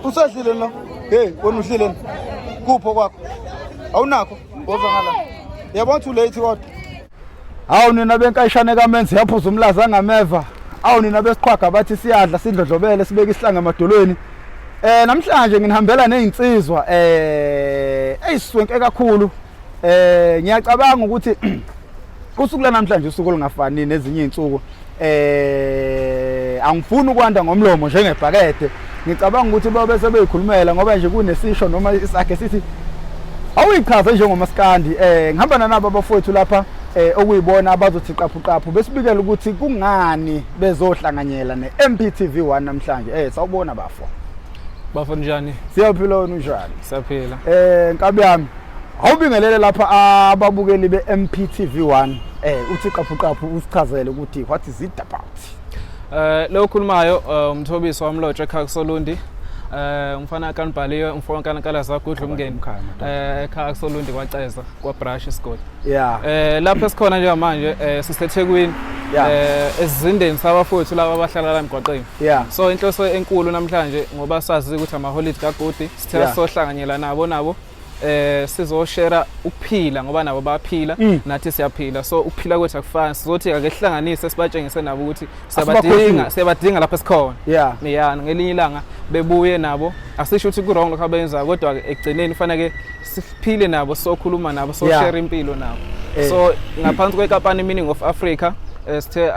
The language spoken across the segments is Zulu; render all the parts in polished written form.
Usadlile lo? Hey, wena udlile. Kupho kwakho? Awunakho? Woza ngala. Yabona ukuthi ulate kodwa. Hawu nina benkayishane kaMenzi yaphuza umlazi angameva. Awu nina besiqhwaga bathi siyadla sidlodlobele sibeke isihlanga emadolweni. Namhlanje nginihambela nezinsizwa eyiswenke kakhulu. Ngiyacabanga ukuthi usuku lanamhlanje usuku olungafani nezinye izinsuku. Angifuni ukwanda ngomlomo njengebhakede. Ngicabanga ukuthi babe sebeyikhulumela ngoba nje kunesisho noma isakhe sithi awuyichaze njengomaskandi. Ngihamba nanabo abafowethu lapha okuyibona abazothi qaphu qaphu besibikela ukuthi kungani bezohlanganyela ne-MPTV 1 namhlanje. Sawubona bafo. Bafo njani? Siyaphila, wena unjani? Siyaphila. Nkabi yami, awubingelele lapha ababukeli be-MPTV 1, uthi qaphu qaphu usichazele ukuthi what is it about. Lo khulumayo umthobiso wamlotshwa ekhaya kuSolundi. Umfana kaNibhaliwe, umfana kaNkalaza gudla umngeni. Ekhaya kuSolundi kwaCeza kwaBrush isigodi. Lapho esikhona njengamanje siseThekwini esizindeni sabafowethu laba abahlala la emgwaqeni. So inhloso enkulu namhlanje, ngoba sazi ukuthi ama-holiday kagudi, sithe sohlanganyela nabo sizoshare ukuphila ngoba nabo bayaphila, nathi siyaphila, so ukuphila kwethu akufani. Sizothi ake sihlanganise sibatshengise nabo ukuthi siyabadinga, siyabadinga lapho esikhona. Yeah, ngelinye ilanga bebuye nabo. Asisho ukuthi ku-wrong lokho abenzayo, kodwa ke ekugcineni kufanele siphile nabo, sokhuluma nabo, so share impilo nabo. So ngaphansi kwekampani Meaning of Africa, sithe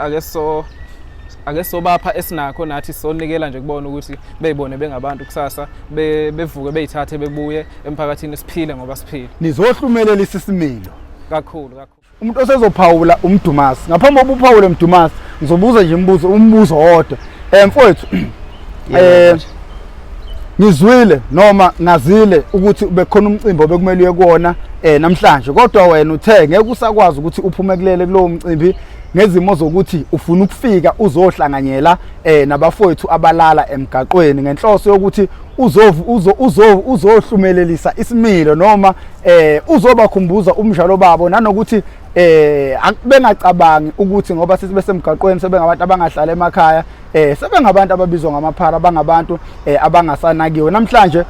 ake sobapha esinakho nathi, sonikela nje kubona ukuthi beyibone bengabantu kusasa, bevuke beyithathe bebuye emphakathini, siphile ngoba siphile. Nizohlumelelisa isimilo. Kakhulu kakhulu. Umuntu osezophawula umdumasi. Ngaphambi kokuba uphawule mdumasi, ngizobuza nje umbuzo owodwa. Mfowethu, ngizwile noma ngazile ukuthi bekhona umcimbi obekumele uye kuwona namhlanje, kodwa wena uthe ngeke usakwazi ukuthi uphume kulele kulowo mcimbi ngezimo zokuthi ufuna ukufika uzohlanganyela nabafowethu abalala emgaqweni ngenhloso yokuthi uzohlumelelisa isimilo noma uzobakhumbuza umdlalo babo, nanokuthi bengacabangi ukuthi ngoba sithi besemgaqweni sebengabantu abangahlala emakhaya, sebengabantu ababizwa ngamaphara, bangabantu abangasanakiwe. Namhlanje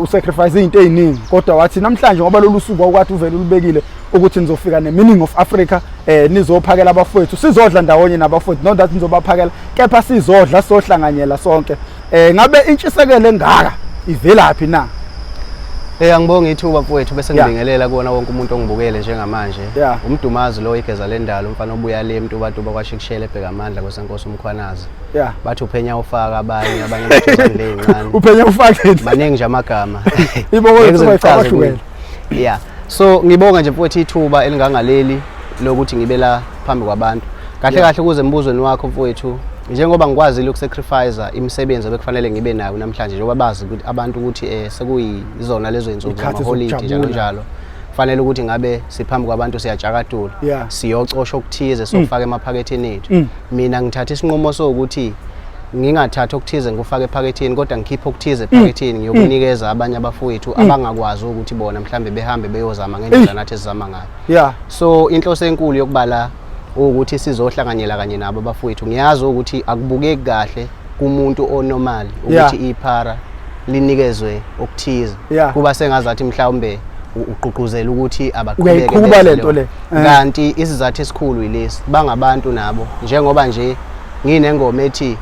usacrifice izinto eziningi, kodwa wathi namhlanje ngoba lolu suku awukwathi uvele ulubekile ukuthi nizofika ne-Meaning of Africa, nizophakela abafowethu, sizodla ndawonye nabafowethu, not that nizobaphakela, kepha sizodla, sohlanganyela sonke. Ngabe intshisekelo engaka ivelaphi na? Angibonge ithuba mfowethu, bese ngibingelela kuwona wonke umuntu ongibukele njengamanje. Umdumazi lo, igeza lendalo, umfana obuya le Mtubatuba kwaShikishele ebheka amandla kwesenkosi uMkhwanazi. Bathi uphenya ufaka abanye bathi uzandle ey'ncane. Uphenya ufake. Maningi nje amagama. Ibongo Ngeke yethu ngize ngichaze kuyo. kuyo. Yeah. So ngibonga nje mfowethu ithuba elingangaleli lokuthi ngibe la phambi kwabantu. Kahle kahle kuze embuzweni wakho mfowethu, njengoba ngikwazile ukusacrifice imisebenzi ebekufanele ngibe nayo namhlanje, njengoba bazi ukuthi abantu ukuthi sekuyizona lezo zinsuku Ikhathi zamaholidi njalo zokujabula. njalo, fanele ukuthi ngabe siphambi kwabantu siyajakadula, siyocosha okuthize sokufaka emaphaketheni ethu. Mina ngithatha isinqumo sokuthi ngingathathi okuthize ngikufake ephaketheni, kodwa ngikhiphe okuthize ephaketheni ngiyokunikeza abanye abafowethu abangakwazi ukuthi bona mhlambe behambe beyozama ngendlela nathi esizama ngayo. So inhloso enkulu yokubala ukuthi sizohlanganyela kanye nabo abafowethu. Ngiyazi ukuthi akubukeki kahle kumuntu onormal ukuthi iphara linikezwe okuthize, kuba sengazathi mhlawumbe ugqugquzela ukuthi abaqhubeke Uyayiqhuba benze lento leyo. le. Kanti isizathu esikhulu yilesi, bangabantu nabo, njengoba nje nginengoma ethi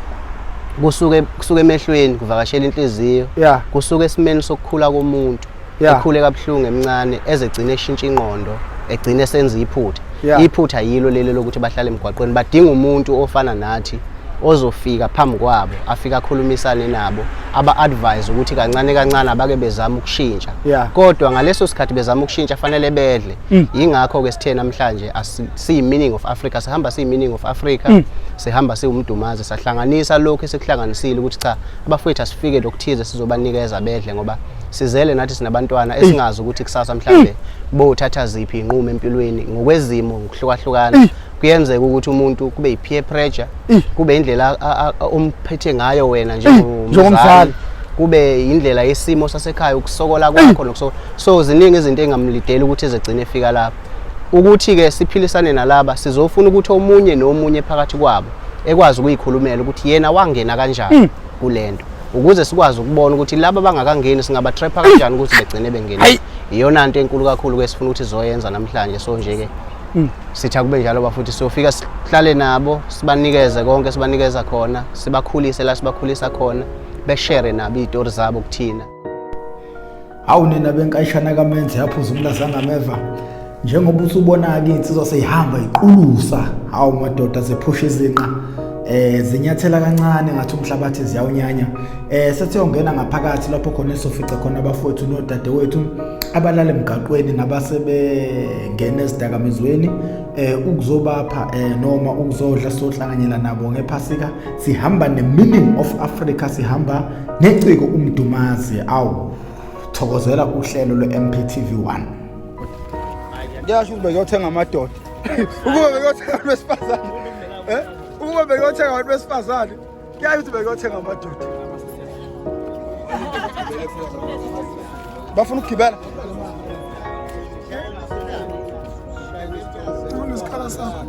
kusuke emehlweni kuvakashela inhliziyo, kusuke esimeni sokukhula komuntu, ekhule kabuhlungu emncane, ezegcine eshintsha ingqondo, egcine senza iphutha. Iphutha yilo leli lokuthi bahlale emgwaqweni, badinga umuntu ofana nathi ozofika phambi kwabo, afike akhulumisane nabo, aba-advise ukuthi kancane kancane abake bezama ukushintsha. Kodwa ngaleso sikhathi bezama ukushintsha fanele bedle. Yingakho-ke sithe namhlanje siyi-Meaning of Africa, sihamba siyi-Meaning of Africa, sihamba siwumdumazi, sahlanganisa lokhu esikuhlanganisile ukuthi cha, abafowethu asifike lokuthize sizobanikeza bedle, ngoba sizele nathi, sinabantwana esingazi ukuthi kusasa mhlambe bothatha ziphi inqumo empilweni ngokwezimo ngokuhlukahlukana. Kuyenzeka ukuthi umuntu kube yi-peer pressure, kube indlela omphethe ngayo wena njengomzali. Njengomzali, kube indlela yesimo sasekhaya, ukusokola kwakho nokusokola. So ziningi izinto engamlideli ukuthi ezegcine efika lapho. Ukuthi-ke siphilisane nalaba sizofuna ukuthi omunye nomunye phakathi kwabo ekwazi ukuyikhulumela ukuthi yena wangena kanjani kulento ukuze sikwazi ukubona ukuthi laba bangakangeni singabatrapha kanjani ukuthi begcine bengena. Iyona nto enkulu kakhulu ke sifuna ukuthi sizoyenza namhlanje. So nje ke sithi akube njalo bafuthi, siyofika sihlale nabo, sibanikeze konke sibanikeza khona, sibakhulise la sibakhulisa khona, beshere nabo iy'tori zabo kuthina. Hawu nina benkayishana kaMenzi yaphuza umlaza ngameva, njengoba usubona-ke iy'nsizwa seyihamba iqulusa. Hawu madoda, ziphusha izinqa, zinyathela kancane ngathi umhlabathi ziyawunyanya. Sesiyongena ngaphakathi lapho khona esofica khona abafowethu nodadewethu abalala emgaqweni nabasebengena ezidakamizweni, ukuzobapha noma ukuzodla, sizohlanganyela nabo ngephasika. Sihamba ne-Meaning of Africa, sihamba neciko uMdumazi. Awu, thokozela uhlelo lwe-MPTV 1. Kuyasho ukuthi bekuyothenga amadoda, ukube bekuyothenga abantu besifazane, ukube bekuyothenga abantu besifazane, kuyasho ukuthi bekuyothenga amadoda. Bafuna ukugibela. Kunesikhala sakho.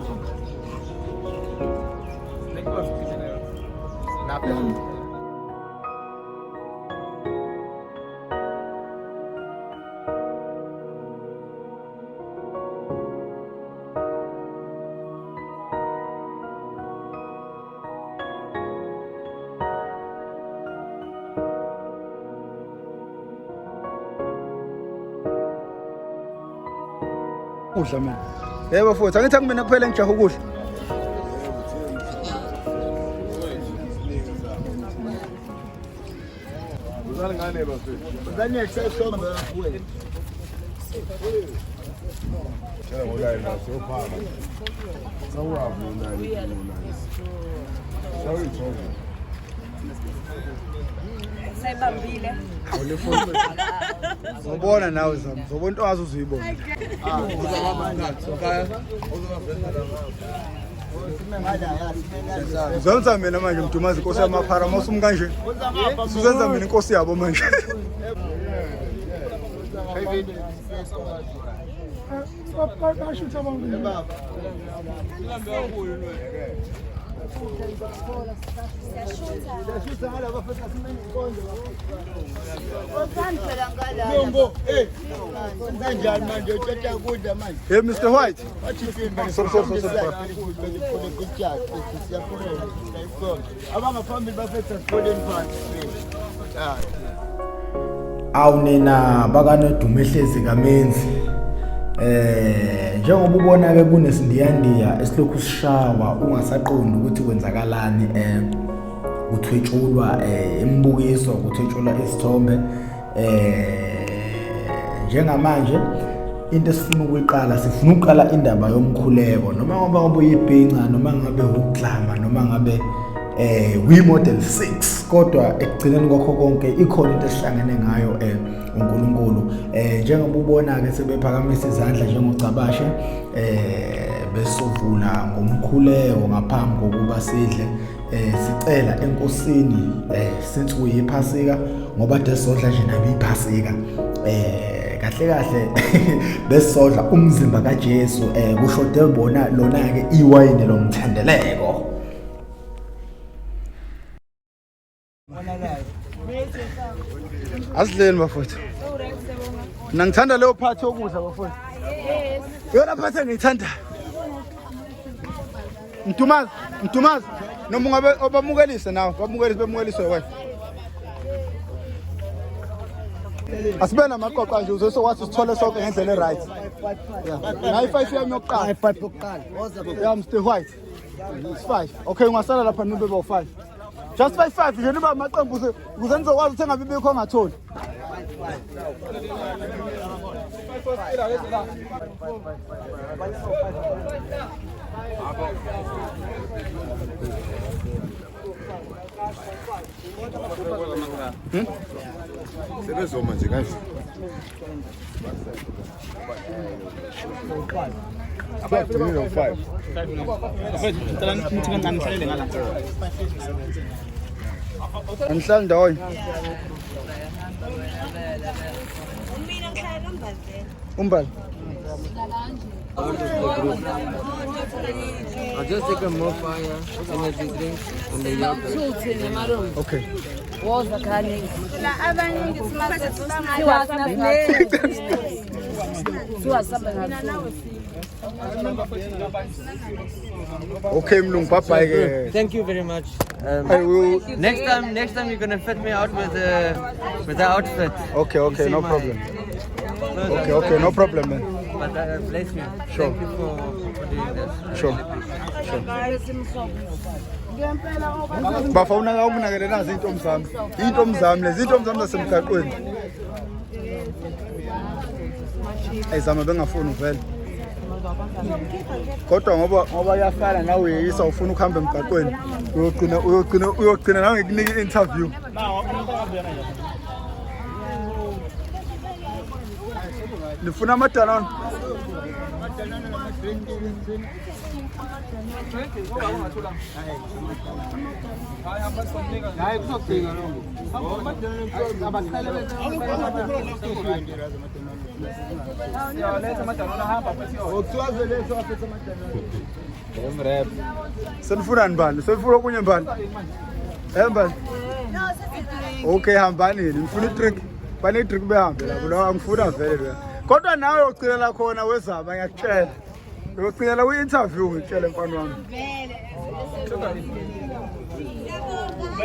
Udla mina. Yebo futhi, angithi akumina kuphela engijaha ukudla. Sayibambile. Zobona nawe zami, zobona into wazi uzuyibona. Uzenza mina manje Mdumazi inkosi yamaphara, mawusumi kanje. Usuzenza mina inkosi yabo manje. Bashutha abantu. Hey Mr. White. Sorry, sorry, sorry, sorry. Abangaphambili bafethu, asifoleni phansi. Awu nina bakanodumo ehlezi kaMenzi. Njengoba ubona ke kunesindiyandiya esilokhu sishawa, ungasaqondi ukuthi kwenzakalani, kuthwetshulwa imibukiso, kuthwetshulwa isithombe. Njengamanje into esifuna ukuyiqala, sifuna ukuqala indaba yomkhuleko, noma ngoba ngabe uyibhinca, noma ngabe ukuklama, noma ngabe we model 6, kodwa ekugcineni kwakho konke ikhona into esihlangene ngayo, uNkulunkulu. Njengoba ubona ke sebephakamisa izandla njengocabashe, besovula ngomkhuleko ngaphambi kokuba sidle, sicela enkosini, since kuyiphasika, ngoba desodla nje nabi iphasika, kahle kahle besodla umzimba kaJesu, kushode bona lona ke iwayini lomthendeleko. Asidleni bafowethu. Mina ngithanda leyo part yokudla bafowethu. Yona part engiyithandayo. Mdumazi, Mdumazi, noma ungabe obamukelise nawe, bamukelise, bemukeliswe wena. Asibe namaqoqo nje uze sokwazi sithole sonke ngendlela e-right. Yeah. Nayi 5 yami yokuqala. 5 yokuqala. Yeah, Mr White. It's 5. Okay, ungasala lapha nibe bawu 5. Just 5 5 nje niba amaqembu ukuze nizokwazi ukuthi engabe bikho ongatholi. Sebezoma nje kanje. Abagcinile u-5. Anihlali ndawonye. Mina ngihlala noMbali vele. Umbali. Part of the group. I'll just take a more fire, energy drink, and the yogurt. Okay. Okay, Mlungu, bye bye ke. Thank you very much. I will. Next time you're gonna fit me out with the outfit. Okay, You see no my problem. clothes Okay, are okay, no problem, man. But bless you. Sure. Thank you for doing this. I Sure. really appreciate it. Sure. Bafo unaka umunakele nazi iy'ntombi zami. Iy'ntombi zami lezi, iy'ntombi zami zasemgaqweni. Ayizama bengafuni vele. Kodwa ngoba iyafana nawe uyeyisa ufuna ukuhamba emgaqweni. Uyogcina nawe ngikunika i-interview. Nifuna amadanone? Senifunani bani? Senifuna okunye bani? Bani? Okay, hambani. Ngifuna i-drink. Bane i-drink behambe lapho. Lo angifuna vele lo. Kodwa nawe uyogcinela khona wezama ngiyakutshela. Uyogcinela kwi-interview ngikutshele mfana wami.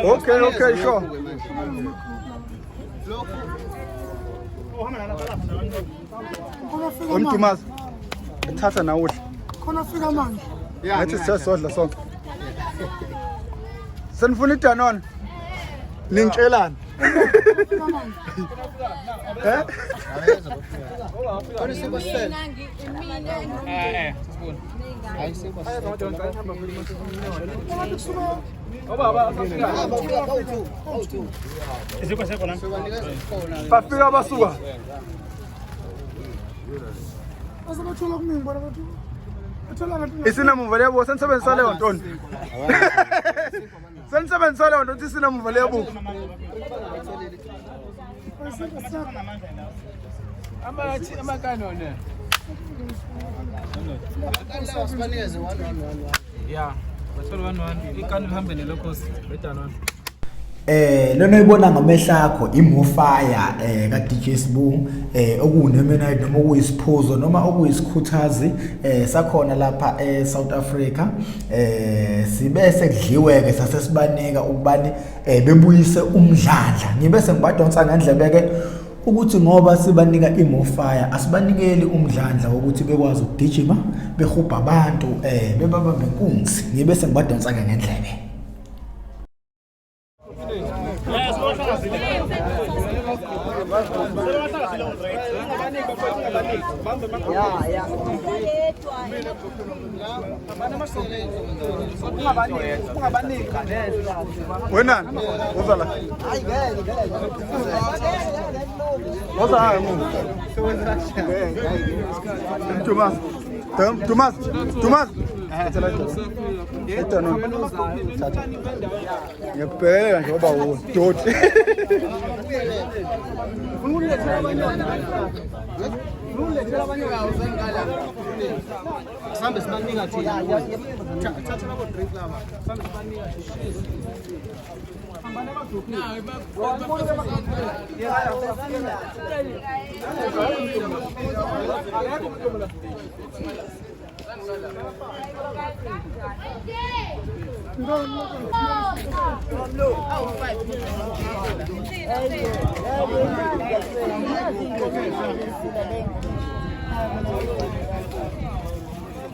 Okay, sure. Umdumazi. Thatha nawe udle. Khona fika manje. Ngathi sisodla sonke. Senifuna idanone? Ningitshelani? Eh? Bafika basuka. Asabathola kuningi bona bathi. Bathola ngathi Isinamuva leyabuka senisebenzisa leyo ntoni. Senisebenzisa leyo nto ukuthi isinamuva leyabuka. Yeah. Bathola 1-1. Ikani lihambe nelokhosi bedanone. Lona oyibona ngamehlo akho iMofaya ka DJ Sbu okuwunemenite noma okuyisiphuzo noma okuyisikhuthazi sakhona lapha eSouth Africa. Sibe sekudliwe ke sasesibanika ukubani bebuyise umdlandla. Ngibe sengibadonsa ngendlebe ke ukuthi ngoba sibanika iMofaya asibanikeli umdlandla wokuthi bekwazi ukugijima behubha abantu bebabambe inkunzi. Ngibe sengibadonsa ke ngendlebe. Wenani? Woza la. Woza la emuva. Dumas. Dumas. Dumas. Thatha. Ngiyakubhekelela nje ngoba uwudoti. Sihambe sibanika thina. Thatha labo drink laba. Sihambe sibanika.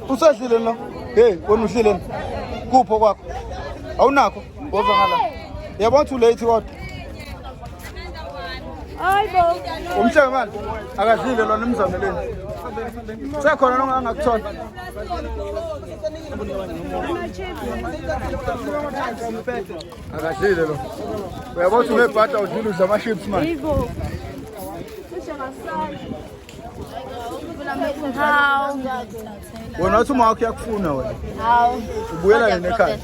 Usadlile lo? Hey, wena udlile? Kupho kwakho? Awunakho? Woza ngala. Yabona ukuthi ulate kodwa. Hayibo. Umhleke manje akadlile lona emzameleni. Sekhona noma angakuthola. Akadlile lo. Uyabona ukuthi unebhada udlile udla ama-chips manje. Hayibo. Hawu. Wena wathi uma wakho uyakufuna wena. Hawu. Ubuyela nini ekhaya?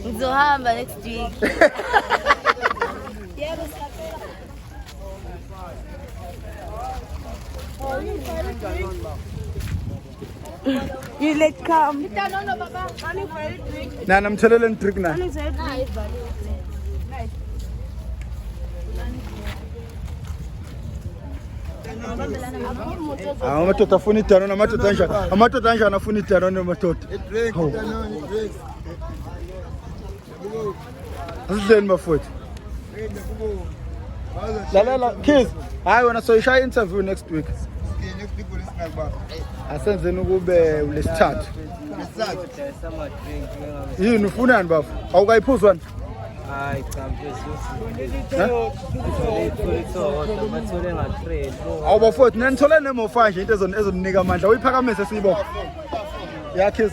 Ngizohamba next week. You let come. Nana mtheleleni drink na. Hawu amadoda afuna idanone amadoda anjani? Amadoda anjani afuna idanone madoda? Hawu. Asidleni bafowethu. Lalela kids. Hayi wena soyishaya interview next week. Asenzeni ukube ulesithathu. Yini ufunani bafo? Awukayiphuzi wena? Hayi cha mfethu. Bathole nga-three. Awu bafowethu nanithole nemofa nje into ezoninika amandla. Uyiphakamise siyibona. Ya kids.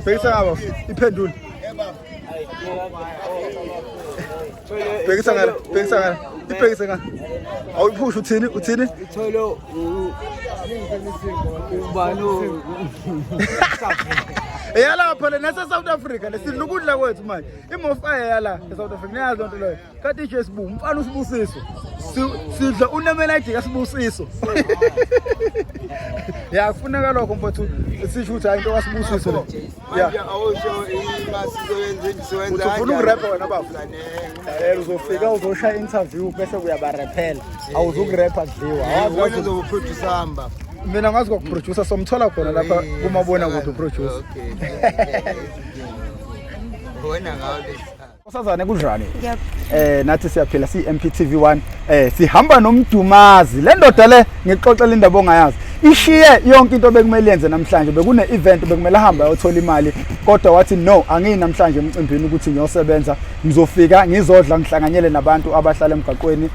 Bhekisa ngaba iphendule. Bhekisa ngala, bhekisa ngala. Ibhekise ngala. Awuyiphusha uthini? Uthini? Ithole ubani Eyalapha le nase South Africa lesidla ukudla kwethu manje. Imofaya yala eSouth Africa niyazi lonto leyo. Kanti nje sibu umfana usibusiso. Sidla unemeladi kaSibusiso. Ya kufuneka lokho mfowethu sisho ukuthi hayi into kaSibusiso le. Ya. Awusho imasizoyenza siwenza Uthi ufuna ukurapha wena baba? Eh uzofika uzoshaya interview bese uyabarapela. Awuzukurapha kudliwa. Awazi Wena uzoproducer hamba. Mina ngazi kwakuproducer somthola khona lapha kumabona kude uproducer. Okay. Wena ngawo Nkosazane kunjani? Nathi siyaphila si MPTV1 sihamba noMdumazi. Le ndoda le ngixoxela indaba ongayazi. Ishiye yonke into bekumele yenze namhlanje bekune event bekumele ahambe ayothola imali kodwa wathi no angiyi namhlanje emcimbini ukuthi ngiyosebenza ngizofika ngizodla ngihlanganyele nabantu abahlala emgaqweni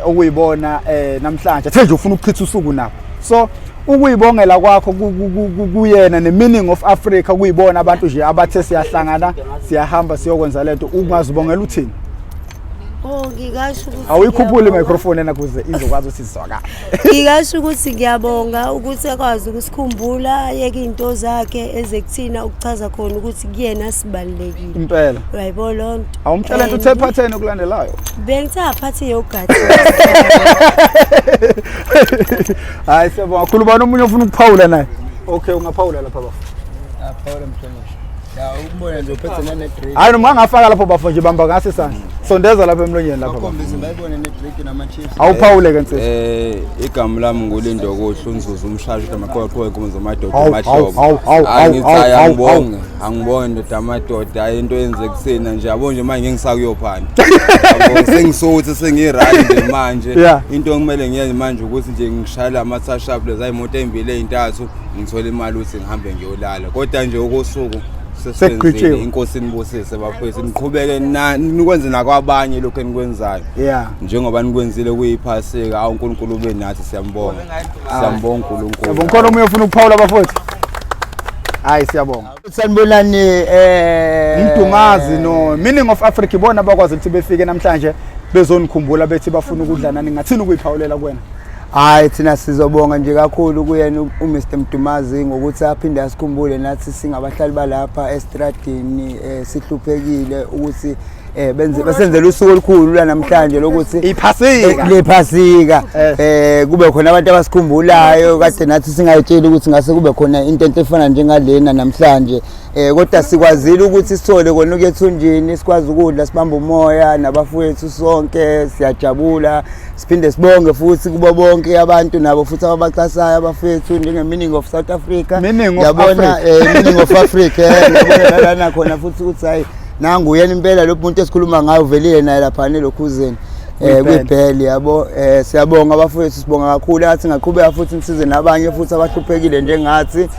okuyibona namhlanje. Athe nje ufuna ukuchitha usuku nabo. So ukuyibongela kwakho kuyena ne-meaning of Africa kuyibona abantu nje abathe siyahlangana siyahamba siyokwenza lento ungazibongela uthini? Oh ngingasho ukuthi Awuyikhuphule i-microphone ena kuze izokwazi ukuthi izwakale. Ngingasho ukuthi ngiyabonga ukuthi akwazi ukusikhumbula yeke izinto zakhe ezekuthina ukuchaza khona ukuthi kuyena sibalulekile. Impela. Uyayibona loo nto. Awumtshela into uthe phatheni okulandelayo. Bengithe aphathe yogurt. Hayi siyabonga kakhulu ubani omunye ofuna ukuphawula naye? Okay ungaphawula lapha bafo. Aphawula mhlonishwa. Ya ukubona nje uphethe nane drink. Hayi noma ungafaka lapho bafo nje bamba ngase isandla. Sondeza lapha emlonyeni lapha. bafo. Bakhombise bayibone ne drink nama chips. Awuphawule ke nsizwa. Igama lami nguLindokuhle uNzuzu umshashi amaqoqo wenkomo zamadoda Hawu, emahlobo. hawu, hawu, Hayi ngithi hawu, hayi hawu, angibonge, angibonge ndoda amadoda hayi into yenze kusena nje yabo nje manje ngisakuyophana. Yabo sengisuthi sengiright nje manje. Yeah. Into okumele ngiyenze manje ukuthi nje ngishayela ama touch up lezi imoto ezimbili ezintathu ngithole imali ukuthi ngihambe ngiyolala. Kodwa nje okosuku sesenzile Sekugqitshiwe. inkosi inibusise bafowethu niqhubeke nikwenze nakwabanye lokho enikwenzayo. Yeah. Njengoba nikwenzile kuyiphasika awu uNkulunkulu ube nathi siyambonga. Siyambonga uNkulunkulu. Siyabonga khona omunye ofuna ukuphawula bafowethu. Hayi siyabonga. Sanibonani Mdumazi no Meaning of Africa ibona abakwazi ukuthi befike namhlanje bezonikhumbula bethi bafuna ukudla nani ngathini ukuyiphawulela kuwena? Hayi thina sizobonga nje kakhulu kuyena uMr Mdumazi ngokuthi aphinde asikhumbule nathi singabahlali balapha estradini sihluphekile ukuthi benze basenzele usuku olukhulu la namhlanje lokuthi iphasika lephasika kube khona abantu abasikhumbulayo kade nathi singayitsheli ukuthi ngase kube khona into ento efana njengalena namhlanje kodwa sikwazile ukuthi sithole kona ukuya ethunjini sikwazi ukudla sibambe umoya nabafowethu sonke siyajabula siphinde sibonge futhi kubo bonke abantu nabo futhi ababaxhasayo abafethu njenge Meaning of South Africa Meaning of Ngiyabona, Africa. Meaning of Africa ngiyabona nalana khona futhi ukuthi hayi nangu uyena impela lo muntu esikhuluma ngayo uvelile naye lapha nelokhuzeni kwibheli yabo siyabonga abafowethu sibonga kakhulu athi ngaqhubeka futhi nisize nabanye futhi abahluphekile njengathi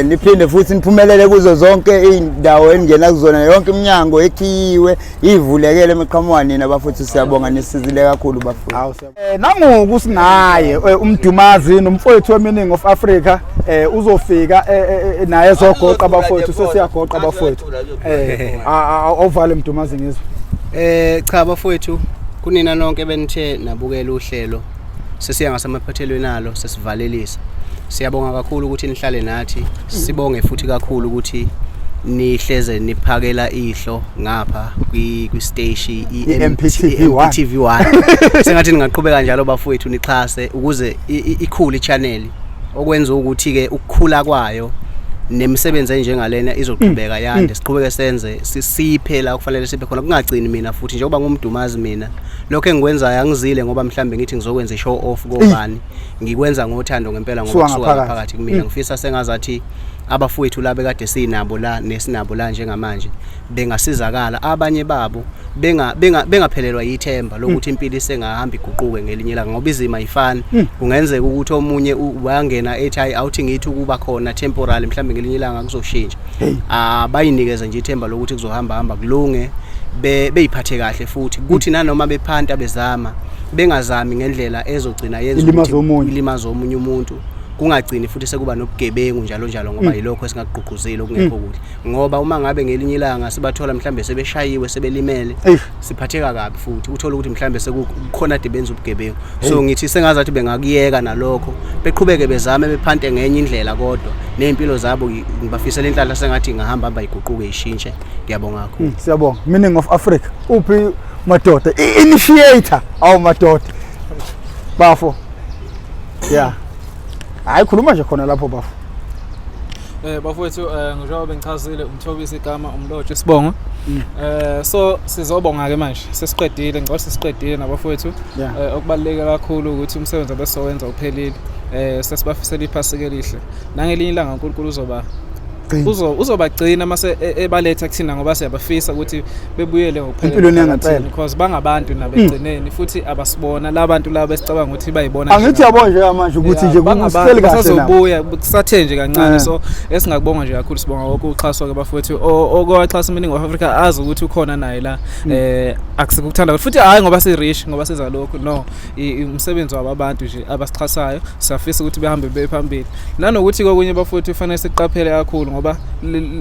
niphinde futhi niphumelele kuzo zonke izindawo eningena kuzona yonke iminyango ekhiyiwe ivulekele emiqhamuka nina bafowethu siyabonga nisizile kakhulu bafowethu. Nangoku sinaye uMdumazi nomfowethu we-Meaning of Africa uzofika naye ezogoqa bafowethu sesiyagoqa bafowethu. Awuvale Mdumazi ngizwe. Cha bafowethu kunina nonke benithe nabukela uhlelo sesiya ngasemaphethelweni alo sesivalelisa. Siyabonga kakhulu ukuthi nihlale nathi sibonge futhi kakhulu ukuthi nihleze niphakela ihlo ngapha kwi station i-MPTV1. i-MPTV1. Sengathi ningaqhubeka njalo bafowethu nixhase ukuze ikhule i-channel. Okwenza ukuthi ke ukukhula kwayo nemisebenzi enjengalena izoqhubeka yande, siqhubeke senze, sisiphe la kufanele siphe khona, kungagcini mina futhi njengoba ngumdumazi mina. Lokho engikwenzayo angizile ngoba mhlambe ngithi ngizokwenza i-show off kobani, ngikwenza ngothando ngempela ngoba Kusuka kusuka ngaphakathi. ngaphakathi kumina. Ngifisa sengazathi abafowethu la bekade sinabo la nesinabo la njengamanje bengasizakala, abanye babo bengaphelelwa yithemba lokuthi impilo isengahamba iguquke ngelinye ilanga, ngoba izimo ayifani. Kungenzeka ukuthi omunye wangena ethi hayi, awuthi ngithi ukuba khona temporary, mhlambe ngelinye ilanga kuzoshintsha. Abayinikeze nje ithemba lokuthi kuzohamba hamba kulunge, beyiphathe kahle futhi kuthi nanoma bephanta bezama, bengazami ngendlela ezogcina yenza Ilimaze ukuthi omunye. ilimaze omunye umuntu, kungagcini futhi sekuba nobugebengu njalo njalo, ngoba yilokho esingakugqugquzeli okungekho kuhle, ngoba uma ngabe ngelinye ilanga sibathola mhlambe sebeshayiwe, sebelimele, siphatheka kabi futhi uthola ukuthi mhlambe sekukhona ade benza ubugebengu. So ngithi sengazathi bengakuyeka nalokho, beqhubeke bezame, bephante ngenye indlela, kodwa ney'mpilo zabo ngibafisela inhlanhla, sengathi ingahamba hamba iguquke, ishintshe. Ngiyabonga kakhulu. Siyabonga. Meaning of Africa. Uphi madoda? I-initiator. Awu madoda. Bafo. Yeah. Hayi, khuluma nje khona lapho, bafo. Bafowethu, njengoba bengichazile, uMthobisi igama, uMlotshwa isibongo. So sizobonga ke manje. Sesiqedile, ngicela sesiqedile nabafowethu. Okubaluleke kakhulu ukuthi umsebenzi abesowenza uphelile. Sesibafisela iphasika elihle. Nangelinye ilanga uNkulunkulu uzoba Gcina. Uzobagcina mase ebaletha kuthina, ngoba siyabafisa ukuthi bebuyele ngokuphelele Empilweni emphakathini, yangempela. because bangabantu nabo ekugcineni, futhi abasibona labantu laba esicabanga ukuthi bayibona. Angithi yabo nje manje ukuthi nje bangabantu kusihleli kahle nabo. basazobuya, kusathe nje kancane. So esingakubonga nje kakhulu, sibonga wonke uxhaso ke bafowethu, okwaxhasa Meaning of Africa, azi ukuthi ukhona naye la. Akusikuthanda futhi, hayi ngoba si rich, ngoba siza lokhu, no, umsebenzi wabo abantu nje abasixhasayo. Siyafisa ukuthi behambe bebe phambili, nanokuthi kokunye bafowethu kufanele siqaphele kakhulu, ngoba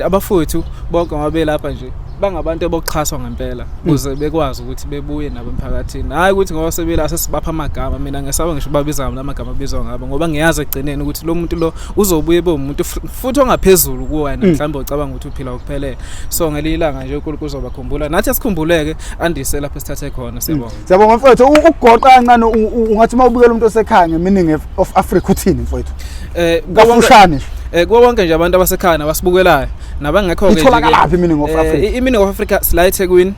abafowethu bonke ngoba belapha nje bangabantu abokuxhaswa ngempela ukuze bekwazi ukuthi bebuye nabo emphakathini, hhayi ukuthi ngoba sebela sesibapha amagama. Mina ngesaba ngisho babiza ngala magama abizwa ngabo, ngoba ngiyazi ekugcineni ukuthi lo muntu lo uzobuye ebe umuntu futhi ongaphezulu kuwena, mhlawumbe ucabanga ukuthi uphila ngokuphelele. So ngelinye ilanga nje uNkulunkulu uzobakhumbula, nathi asikhumbuleke, andise lapho esithathe khona. Siyabonga. Siyabonga mfowethu. Ukugoqa kancane, ungathi uma ubukela umuntu osekhaya nge-Meaning of Africa uthini, mfowethu? Kafushane nje. Kubo bonke nje abantu abasekhaya nabasibukelayo nabangekho ke. Itholakalaphi i-Meaning of Africa? I-Meaning of Africa sila eThekwini,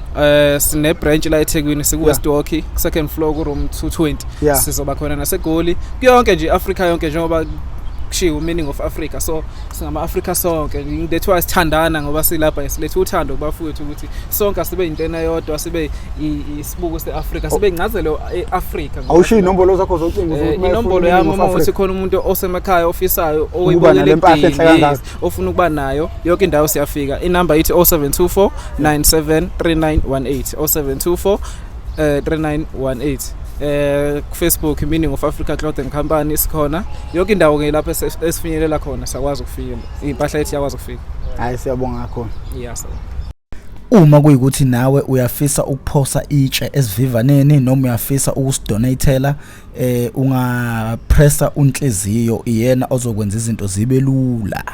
sine branch la eThekwini, siku West Walkie, second floor, ku room 220. Sizoba khona naseGoli, kuyonke nje Africa yonke, njengoba kushiwo Meaning of Africa, so singama Africa sonke. That's why sithandana, ngoba silapha siletha uthando kubafowethu ukuthi sonke asibe into eyodwa, sibe isibuko se-Afrika, sibe incazelo e-Afrika. Awushiyi inombolo zakho zocingo zokuthi uma Inombolo efuna yami, i-Meaning of uma uthi Africa. khona umuntu osemakhaya ofisayo Ukuba oyibonile nale mpahla enhle ekudini, kangaka. yes, ofuna ukuba nayo, yonke indawo siyafika. Inamba ithi 0724 973918, 0724 3918. Ku Facebook Meaning of Africa Clothing Company sikhona yonke indawo ke lapho esifinyelela khona, siyakwazi ukufika, impahla yethu iyakwazi ukufika. Hayi, siyabonga kakhulu. Yes. Uma kuyikuthi nawe uyafisa ukuphosa itshe esivivaneni noma uyafisa ukusidonatela, ungapressa unhliziyo, iyena ozokwenza izinto zibe lula.